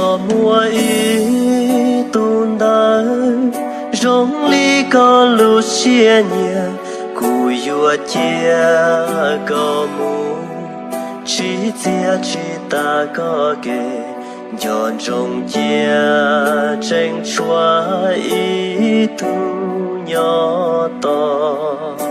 Yog muaj ib tug ntawd zoo li koj lub siab nyiam, kuv yuav cia koj mus, tsis txiav tsis tas koj kev, nco ntsoov cia tseem tshuav ib tug nyob tos.